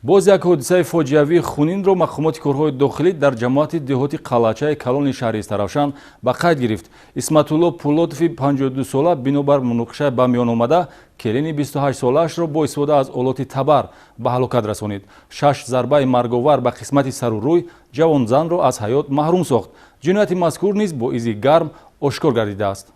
Боз як ҳодисаи фоҷиавии хунинро мақомоти корҳои дохилӣ дар ҷамоати деҳоти Қалъачаи Калони шаҳри Истаравшан ба қайд гирифт. Исматулло Пулотови 52сола бинобар муноқиша ба миён омада, келини 28солаашро бо истифода аз олоти табар ба ҳалокат расонид. Шаш зарбаи марговар ба қисмати сару рӯй ҷавонзанро аз ҳаёт маҳрум сохт. Ҷинояти мазкур низ бо изи гарм ошкор гардидааст.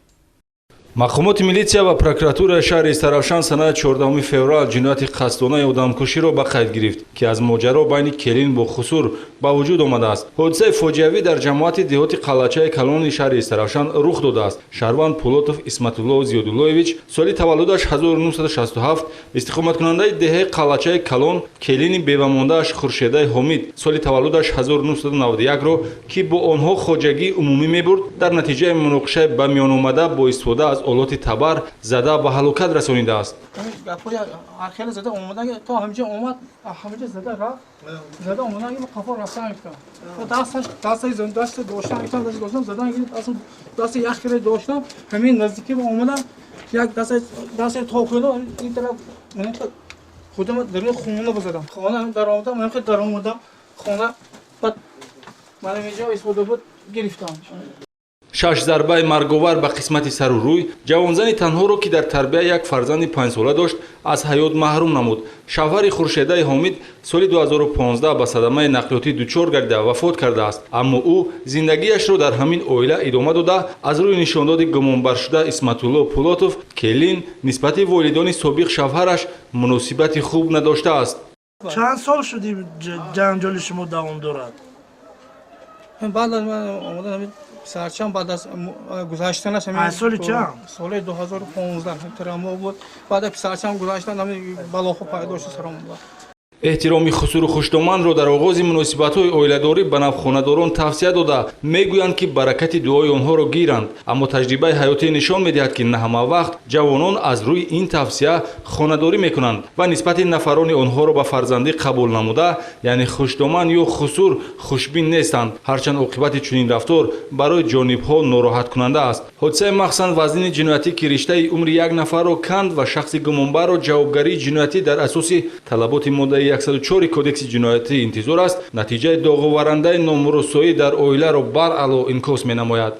Мақомоти милитсия ва прокуратураи шаҳри Истаравшан санаи 14 феврал ҷинояти қасдонаи одамкуширо ба қайд гирифт, ки аз моҷаро байни келин бо хусур ба вуҷуд омадааст. Ҳодисаи фоҷиавӣ дар ҷамоати деҳоти Қалъачаи Калони шаҳри Истаравшан рух додааст. Шаҳрванд Пулотов Исматулло Зиёдуллоевич, соли таваллудаш 1967, истиқоматкунандаи деҳаи Қалъачаи Калон, келини бевамондааш Хуршедаи Ҳомид, соли таваллудаш 1991-ро, ки бо онҳо хоҷагии умумӣ мебурд, дар натиҷаи муноқишаи ба миён омада бо истифода аз олоти табар зада ба ҳалокат расонидааст. Хеле зада омада, то ҳамҷа омад, ҳамҷа зада рафт, зада омада, қафо рафтан гирифтам, дасташ дасти даст доштам гирифтам, даст доштам, задан гирифтам, дасти як хеле доштам, ҳамин наздикӣ омадам, як дасти тохило ин тараф худам дар хона бизадам, хона даромадам, ҳамин даромадам хона, баъд ман инҷо истифода буд гирифтам. Шаш зарбаи марговар ба қисмати сару рӯй ҷавонзани танҳоро, ки дар тарбия як фарзанди 5сола дошт, аз ҳаёт маҳрум намуд. Шавҳари Хуршедаи Ҳомид соли 2015 ба садамаи нақлиётӣ дучор гардида, вафот кардааст, аммо ӯ зиндагиашро дар ҳамин оила идома дода. Аз рӯи нишондоди гумонбаршуда Исматулло Пулотов, келин нисбати волидони собиқ шавҳараш муносибати хуб надоштааст. Чанд сол шуди ҷанҷоли шумо давом дорад? Баъд аз ман омадан писарчам, баъд аз гузаштанаш. Аз соли чанд? Соли 2015 тирамоҳ буд. Баъд аз писарчам гузаштан ҳамин балохо пайдо шуд саром. Эҳтироми хусуру хушдоманро дар оғози муносибатҳои оиладорӣ ба навхонадорон тавсия дода, мегӯянд, ки баракати дуои онҳоро гиранд. Аммо таҷрибаи ҳаётӣ нишон медиҳад, ки на ҳама вақт ҷавонон аз рӯи ин тавсия хонадорӣ мекунанд ва нисбати нафарони онҳоро ба фарзандӣ қабул намуда, яъне хушдоман ё хусур, хушбин нестанд. Ҳарчанд оқибати чунин рафтор барои ҷонибҳо нороҳаткунанда аст. Ҳодисаи махсусан вазнини ҷиноятӣ, ки риштаи умри як нафарро канд ва шахси гумонбарро ҷавобгарии ҷиноятӣ дар асоси талаботи моддаи 104 Кодекси ҷиноятӣ интизор аст, натиҷаи доғоварандаи номуросоӣ дар оиларо баръало инъикос менамояд.